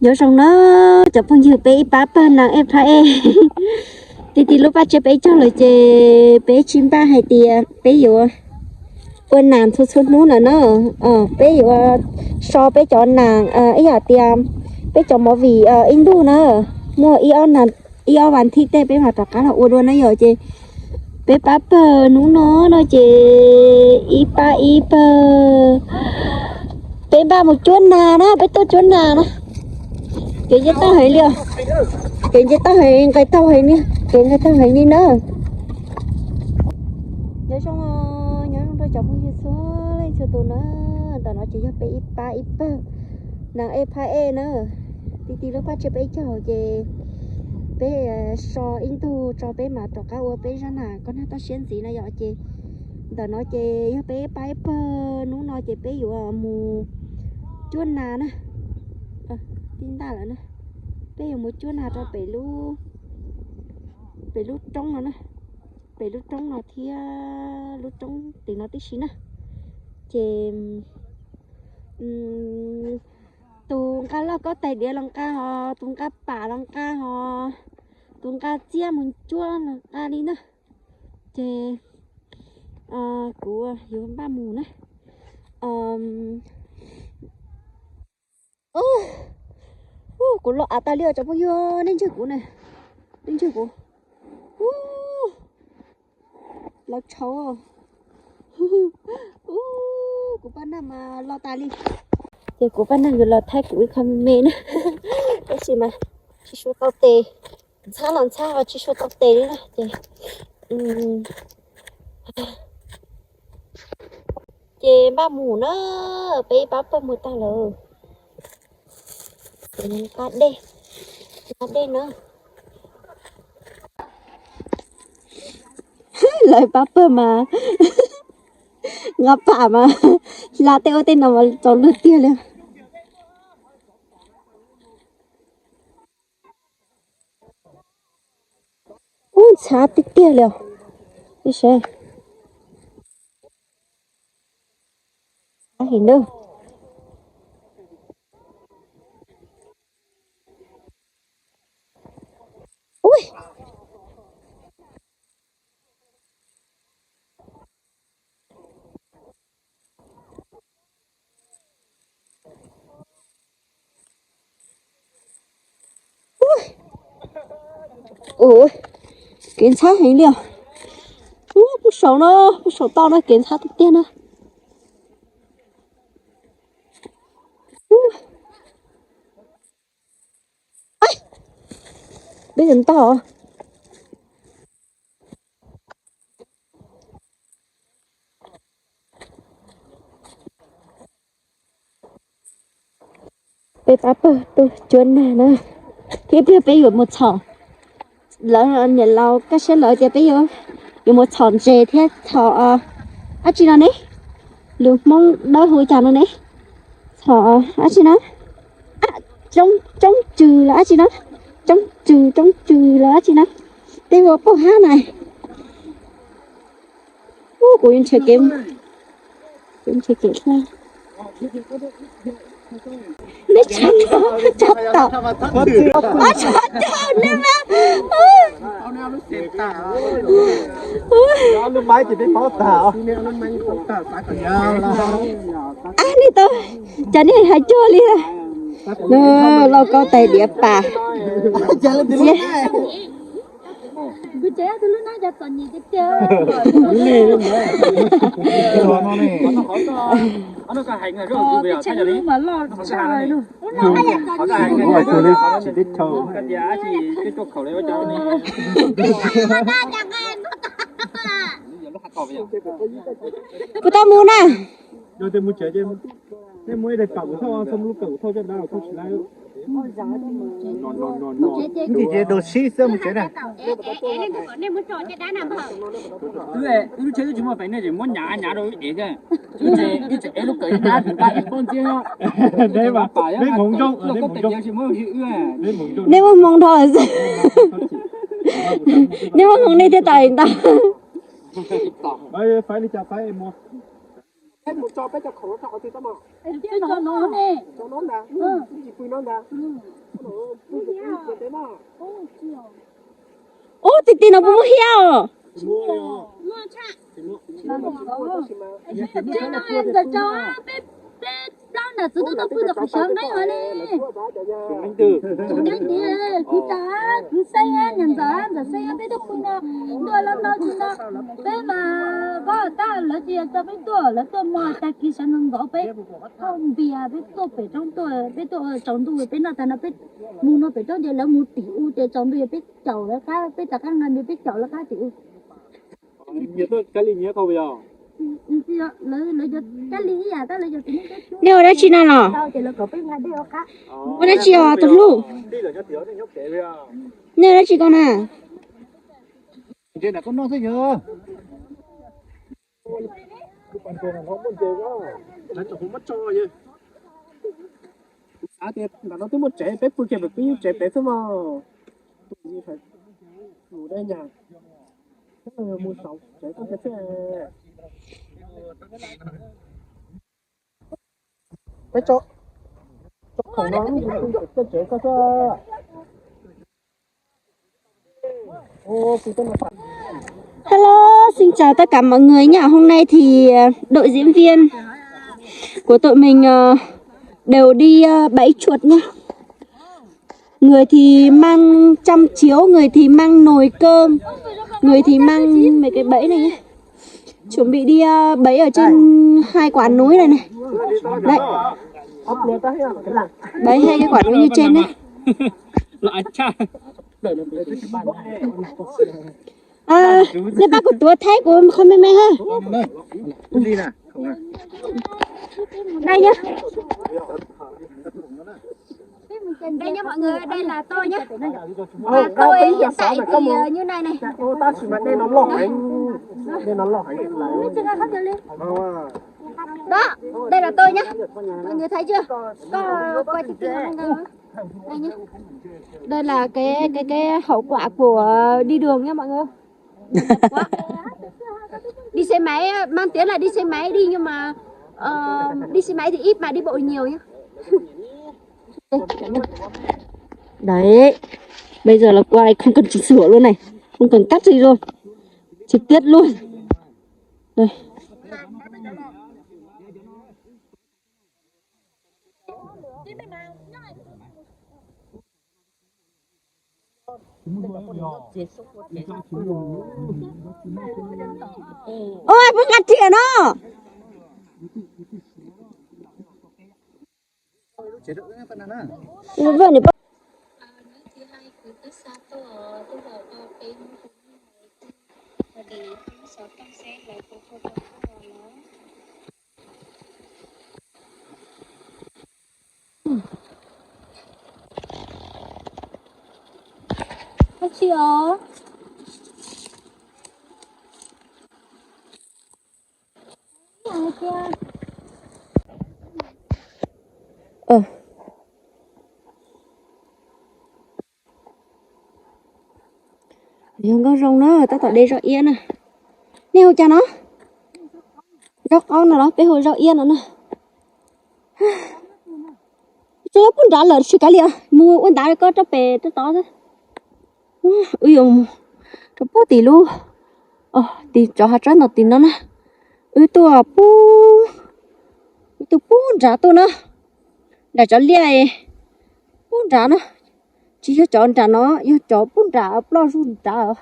Nyob zoo na cov phooj ywg, peb ib pab pawg nas ej phab ej. Ti ti lub paj tsiab peb caug lawm ces peb tsis npaj hais tias peb yuav ua nas txhua txhua hnub lawm na. Peb yuav so peb cov nas, ib yam tias peb cov movie ib ntus na, muaj ib ob vas thiv tej peb mam rov qab los ua dua na yom. Ces peb pab pawg hnub no no ces ib pab ib pawg, peb npaj mus cuab nas na, peb tuaj cuab nas na. Kev nce toj heev li os. Kev nce toj heev, nqes taug heev li, kev nqes taug heev li na. Nyob zoo, nyob zoo rau cov phooj ywg txhua leej txhua tus na. Ntawm no ces yog peb ib pab ib pawg nas ej phab ej na. Ti ti lub paj tsiab peb caug ces peb so ib ntus tso peb mam rov qab ua peb zaj nas koj nag toj siab ntxiv na yom. Ces ntawm no ces yog peb ib pab ib pawg hnub no ces peb yuav mus cuab nas na. Tib ntaj lawm na. Peb yuav mus cuab nas rau pem lub, pem lub roob no na, pem lub roob no thiab lub roob tim no tib si na. Ces tus nqa lauj kaub tais diav los nqa hos, tus nqa pam los nqa hos, tus nqa txiab mus cuab los nqa li na. Ces kuv yuav npaj mus na. Kuv los av tas li os cov phooj ywg, nej ntsia kuv na, nej ntsia kuv. Lawv tshauv. Kuv paj nag mas los tas li. Ces kuv paj nag yuav los thaij kuv ib qho me me na. Tab sis mas tsis suav tau tes, ntxhab los ntxhab tsis suav tau tes li na ces. Ces npaj mus na, peb ib pab pawg mus tag lawm. Nqa dej, nqa dej na. Lawv pab pawg mas nqa pam mas hla tej ub tej no mas txaus luag tiag li. Ub, ntxhab tiag tiag li os. Ntxhab heev na. Ub. Ub, kev ntxhab heev li os. Ub, pub saum no, pub saum toj no kev ntxhab tiag tiag na. Peb ntag. Peb pab pawg tuaj cuab nag na, thiab pliag peb yuav mus txhom, lawv niam laus kaj siab lawv tias peb yuav, yuav mus txhom ntses thiab txhom dab tsi no ne, lus Hmoob dawb hu cas no ne, txhom dab tsi na, tsoob tsws los dab tsi na, tsoob tsws tsoob tsws los dab tsi na, tej ua poj hab na. Ub, kuv yuav nrhiav kev, kuv nrhiav kev. Neb tshav, tshav tom, tshav tom neb mas. Ab, nej tau, cas nej hais cuag li. Lauj kaub tais diav pas. Kuv tau mus na. Wb lub tsheb twb tsis muaj peev, nej tseem muab nyav nyav rau wb ev thiab. Wb tseem ev lub kawm ib dab tus nqa ib pob ntxiab. Neb muaj hmoo dhau lawm xwb. Neb muaj hmoo nej thiaj tau li ntawd. Peb mus tso peb cov khoom rau qhov twg tau mas? Peb tso no ne. Tso no ntag. Tsis pw no ntag. Ub, ti ti no puas muaj hiab os? Ntawm tso peb, peb plaub nram txwv tuaj tuaj pw ntawm qhov saud nqeeb hov ne. Tsis nqeeb tiag, kwv tas, kwv Xeeb, niam ntxawm, ntxawm Xeeb, peb tuaj pw no, ntuj los nto tsis nto, peb mas pab tab lawv tsis yog tso peb tuaj, lawv tuaj mog tag kis sawv ntxov ntxov peb thauj npias, peb tuaj pem roob tuaj, peb tuaj tsaus ntuj peb noj tag no peb mus no pem roob ces lawv mus tim u ces tsaus ntuj peb caum lawv qab, peb rov qab nqa npias peb caum lawv qab tim u. Nej ua dab tsi no los? Ua dab tsi os tus hlub? Nej ua dab tsi ko na? Kuv xav tias ntawm no twb muaj tsev, peb pw kiag pem peb lub tsev pem xwb mas. Mus deb nyag, mus saum tsev koj kiag xwb. Peb tso, tso khoom no, tsev koj xwb. Hello, xin chào tất cả mọi người nha. Hôm nay thì ờ, đội diễn viên của tụi mình ờ, đều đi ờ, bẫy chuột nha. Người thì mang chăm chiếu, người thì mang nồi cơm, người thì mang mấy cái bẫy này nhé. Chuẩn bị đi ờ, bẫy ở trên hai quả núi này này. Đấy. Bẫy hai cái quả núi như trên đấy. Ờ, nej pab kuv tuav Thaib kuv qhov me me ha. Đây nhá. Đây nhá mọi người, đây là tôi nhá. Là tôi hiện tại thì ờ, như này này. Đó, đây là tôi nhá. Mọi người thấy chưa? Con quay từ từ đây nhá. Đây là cái cái cái hậu quả của đi đường nha mọi người. Đi xe máy, mang tiếng là đi xe máy đi nhưng mà ờ, đi xe máy thì ít mà đi bộ nhiều nhá. Đấy, bây giờ là quay không cần chỉnh sửa luôn này, không cần cắt gì luôn, trực tiếp luôn. Đây. Ôi, bún ăn thiệt nó. Vợ này. Ua tsi os? Yog nkauj zoo na, tab tom de zaub iab na. Nej hu cas no? Zaub qaub no los peb hu zaub iab no na. Tsuas yog pub nrad lawm tsis kav liam, mus ua ntawd koj rau pem rau tod xwb. Wb yuav mus rau pub tim lub, tim tsov hav tsawb no tim no na. Wb tuaj pub, wb tuaj pub nrad tuaj na. Nram tsov liaj pub nrad na. Tsis yog cov nram no, yog cov pub nrad ploj zuj nrad.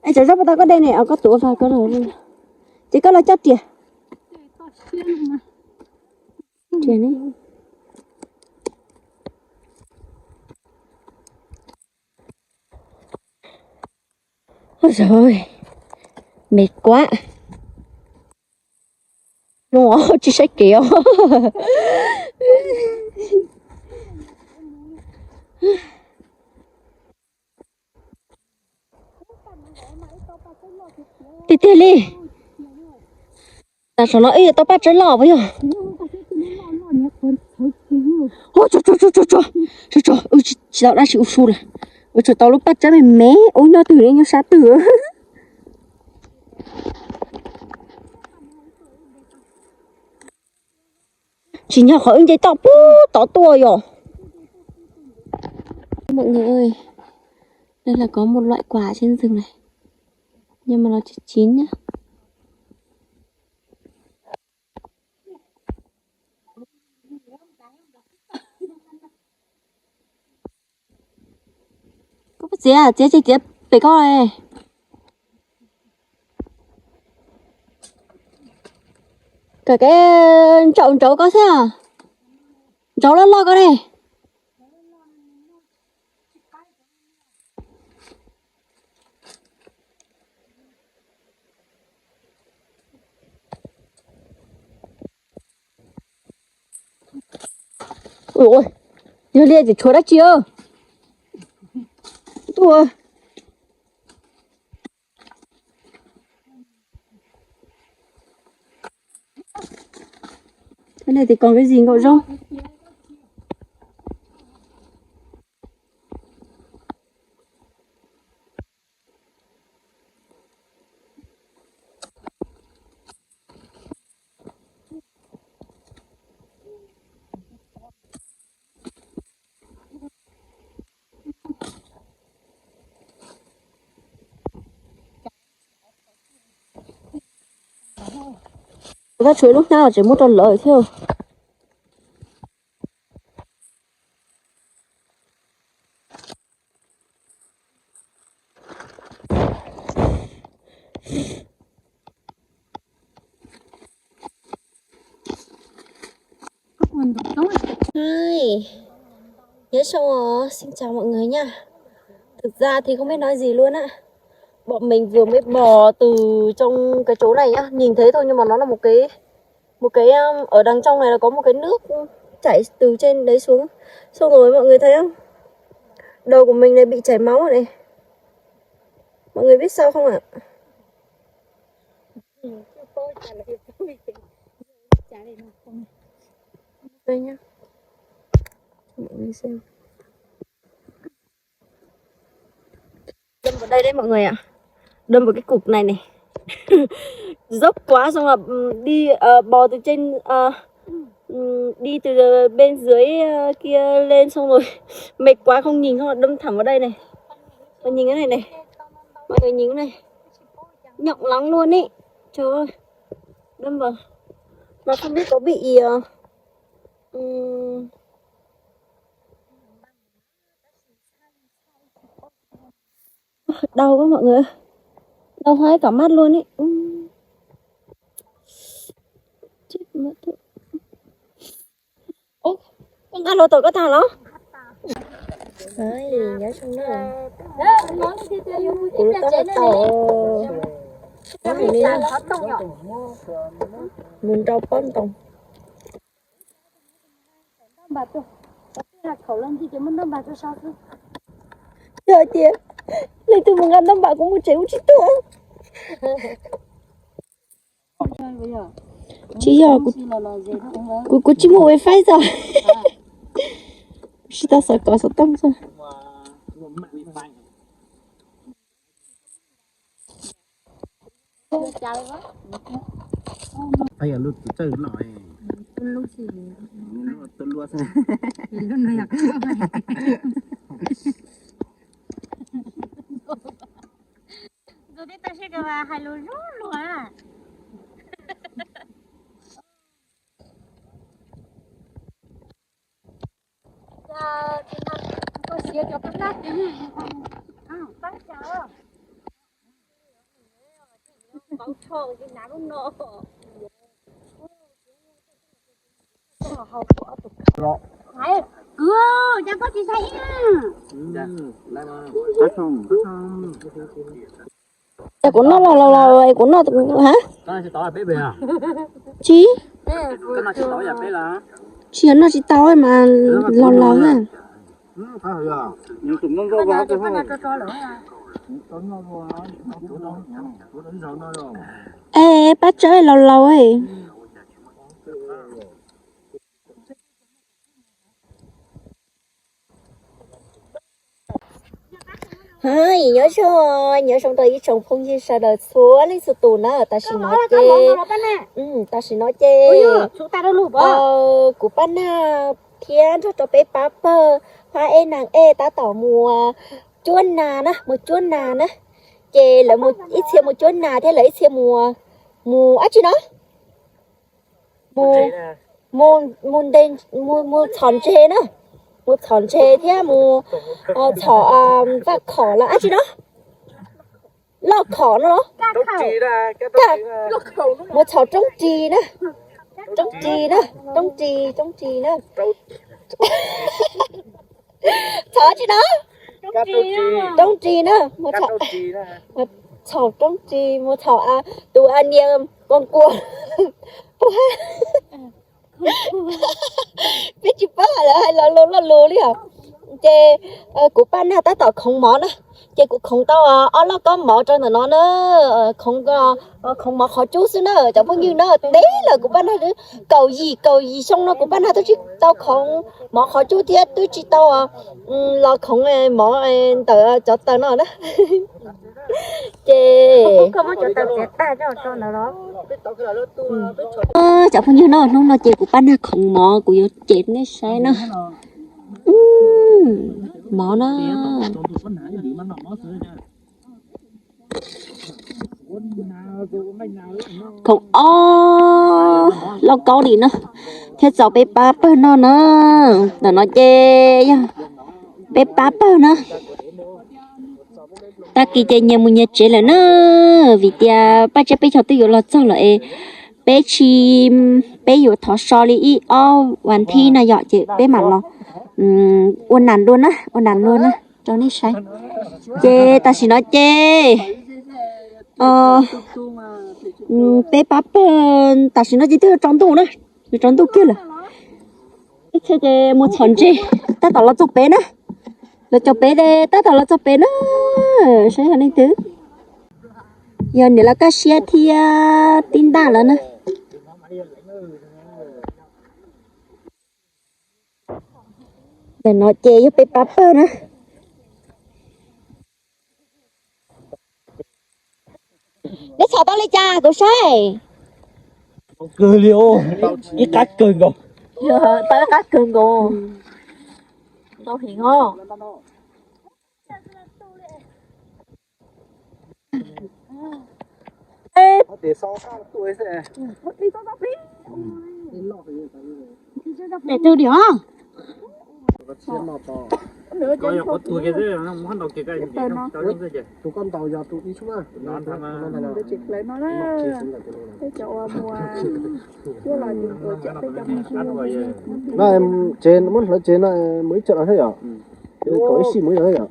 Es cov zaub puas tau koj de ne, koj tuav faj koj, ces koj los coj riam. Riam ne. Oj, mệt quá. No tsis saib kev os. Tiag tiag li. Tas saum no wb yuav tau paj tsawb loj puas yog? Ua tso tso tso tso tso tso, tsis tau dab tsi ua su lawm. Ua tsuas tau lub paj tsawb me me, ub nyob twg ne, nyob sab twg. Tsis nyob qhov wb nce toj puag tod tuaj yom. Mọi người ơi, đây là có một loại quả trên rừng này, nhưng mà nó chưa chín nhá. Koj puas txiav, txiav tsis txiav pem koj. Kom kev ntsauv ntsauv koj xwb. Ntsauv loj loj koj ne. Ui, yog liaj ces tshuav dab tsi. Tuaj. Cái này thì còn cái gì ngộ rông. Tab tshuav lub hnab tseem muab rau lawv thiab. Hai, nhớ xong rồi, xin chào mọi người nha. Thực ra thì không biết nói gì luôn á. Bọn mình vừa mới bò từ trong cái chỗ này nhá, nhìn thấy thôi nhưng mà nó là một cái một cái um, ở đằng trong này là có một cái nước chảy từ trên đấy xuống. Xong rồi mọi người thấy không? Đầu của mình này bị chảy máu rồi này. Mọi người biết sao không ạ? Đây nhá. Cho mọi người xem. Đâm vào đây đấy mọi người ạ. Đâm vào cái cục này này. Dốc quá xong là ừ, đi ờ, bò từ trên ờ, ừ, đi từ bên dưới ờ, kia lên xong rồi mệt quá không nhìn không đâm thẳng vào đây này. Và nhìn cái này này. Mọi người nhìn cái này. Nhọn lắm luôn ý. Trời ơi. Đâm vào. Mà không biết có bị ờ, ừm, Đau quá mọi người. Đau hết cả mắt luôn ý. Chết mất. Ủa, con cá lô tội có tao lắm. Đấy, nhớ trong đó. Cú lub tóc hơi tau. Có gì đi. Mùn rau pón tông. Yog tias leej twg mus nqa ntaub npam kuv mus tsev kuv tsis tuaj. Tsis yog, kuv kuv tsis muaj wifi xwb. Tsis tau xav kov xov tooj xwb. Ej, lub tus tsawg no, tus lub xwb. Tus tib tag sib kawg mas hais lus zoo luag na. Kwv, cas koj tsis saib ib? Kuv noj los los los kuv noj hab. Tsis, tsis yog noj tsis tau mas los laus na. Es pab tsawb laus laus. Hais nyob zoo, nyob zoo rau ib tsoom phooj ywg sawv daws txhua leej txhua tus na. Tam sim no ces, tam sim no ces kuv Paj Nag thiab nrog rau peb pab pawg Hab Ej Nag Ej tab tom mus cuab nas na, mus cuab nas na. Ces lawv mus ib txhia mus cuab nas thiab lawv ib txhia mus, mus dab tsi no, mus, mus, mus txhom ntses na, mus txhom ntses thiab mus txhom vaj khom los dab tsi no, loj khom no los, mus txhom roob ris na, roob ris na, roob ris, roob ris na. Txhom dab tsi no, roob ris na, txhom roob ris, mus txhom tus a nias nkuas nkuas puag, peb tsis paub lawv hais lo lus lo lus li os. Ces kuv Paj Nag tab tom khoov mov na, ces kuv khoov tau ob loj kob mov rau ntawm no na, khoov, khoov mov qhov cub xwb na cov phooj ywg na. Teb lawm kuv Paj Nag kaum yim, kaum yim xyoo no kuv Paj Nag twb tsis tau khoov mov qhov cub thiab twb tsis tau los khoov mov ntawm cov taws no na. Ces cov phooj ywg no, hnub no ces kuv Paj Nag khoov mov kuv yuav cem nej saib na. Mov na. Khoov ob loj kob li na, thiab txaus peb pab pawg noj na. Ntawm no ces yog peb pab pawg na. Tag kis ces nyias mus nyias tsev lawm na, vim tias Paj Tsab peb caug twb yuav los txog lawm es peb tsis, peb yuav thov so li ib ob vas thib no yom, ces peb mam los ua nas dua na, ua nas dua na rau nej saib. Ces tam sim no ces peb pab pawg tam sim no ces twb yuav tsaus ntuj na, yuav tsaus ntuj kiag lawm. Ib txhia ces mus txhom ntses tab tom los txog pem na, los txog pem, tab tom los txog pem na, saib yog leej twg, yog niam Lauj Kaj Siab thiab tib ntaj lawv na. Ntawm no ces yog peb pab pawg na. Neb txhom tau li cas kuv saib? Kawg li, ib qab kawg nkaus. Tau ib qab kawg nkaus. Ntau heev os. Tus diam. Tus koj ntaus yog tus ib xub na. Tsev muab hlawv tsev no mus ib co no thiab yom. Kom ib sij mus yom.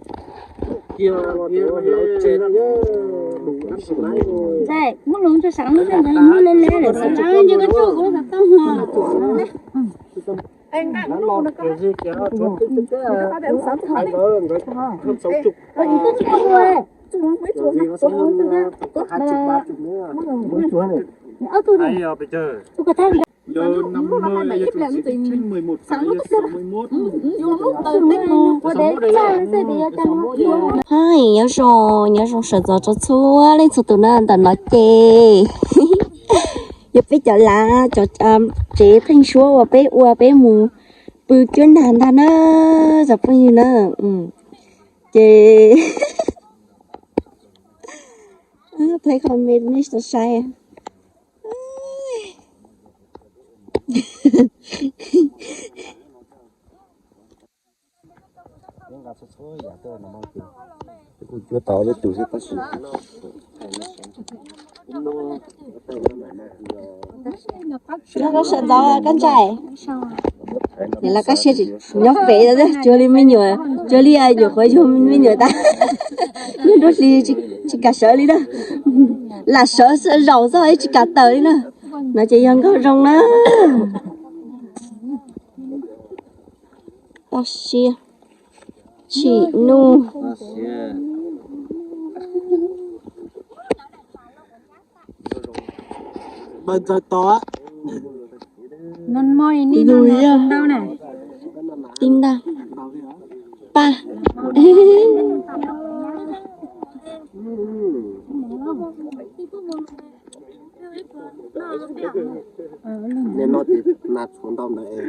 Hais nyob zoo, nyob zoo sawv ntxov rau txhua leej txhua tus na. Ntawm no ces yog peb cov lav cov tsev pheej suab uas peb ua peb mus pw cuab nag ntag na, cov phooj ywg na. Ces please comment nej tau saib. Kuv cuab tau lwm tus xwb tab sis Koj sawv ntxov koj ntshai. Niam Lauj Kaj Siab nyob pem, cuag li me nyuam, cuag li nyuam qhuav yug me nyuam tas. Nyob nruab hlis tsis kam sawv li na. Lam sawv zaum txog tsis kam tawm li na. No ces yog nkauj zoo na. Toj siab, tsim nuj. Ntxawg tos. Ntxawg tos. Tib ntaj. Paj. Nej noj tsis nas txhuav ntau ntawd es.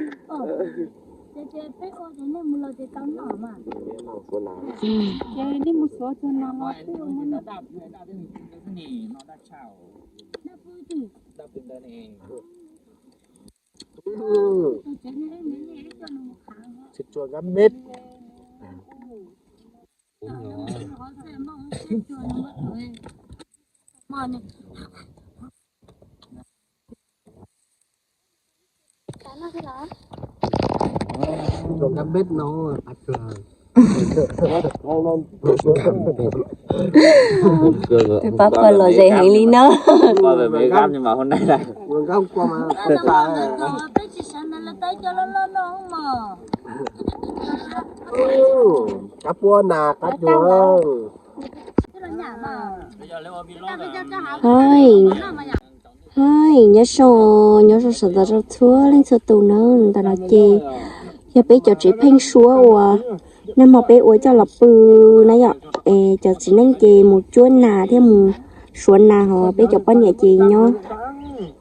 Tsis tsuas kab meb. Tsuas kab meb no. Tus pab pawg lom zem heev li no. Qab puab nas qab cuag. Hais, hais, nyob zoo, nyob zoo sawv daws rau txhua leej txhua tus na. Ntawm no ces yog peb cov tsev pheeb suab uas nag hmo peb ua coj los pw na yom. Es cov txiv neej ces mus cuab nas thiab mus suav nas, ho peb cov poj niam ces nyob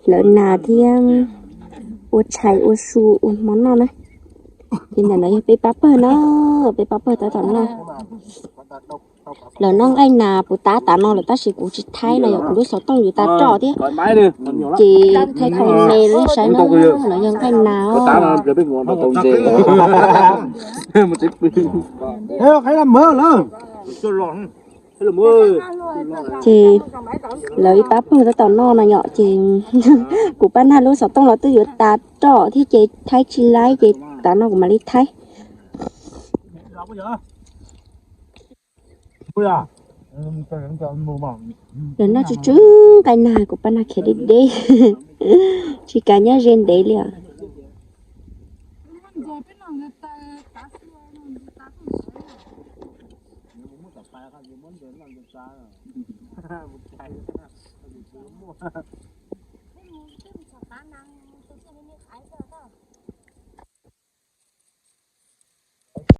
lawv nas thiab ua tshais ua su ua hmo noj na. Ces ntawm no yog peb pab pawg na, peb pab pawg tab tom noj. Lawv noj nqaij nas puv tab tav no lawm tab sis kuv tsis thaij no yom, kuv lub xov tooj yuav tas roj thiab. Ces thaij thaij me rau nej saib na, no yog nqaij nas os. Ces lawv ib pab pawg tab tom noj no yom, ces kuv pab nag lub xov tooj los twb yuav tas roj thiab ces thaib tsis laib ces tav no kuv mam li thaib. Lawv noj tsw tsw nqaij nag, kuv pab nag khiav deb deb, tsis kav nyob ze ntev li os.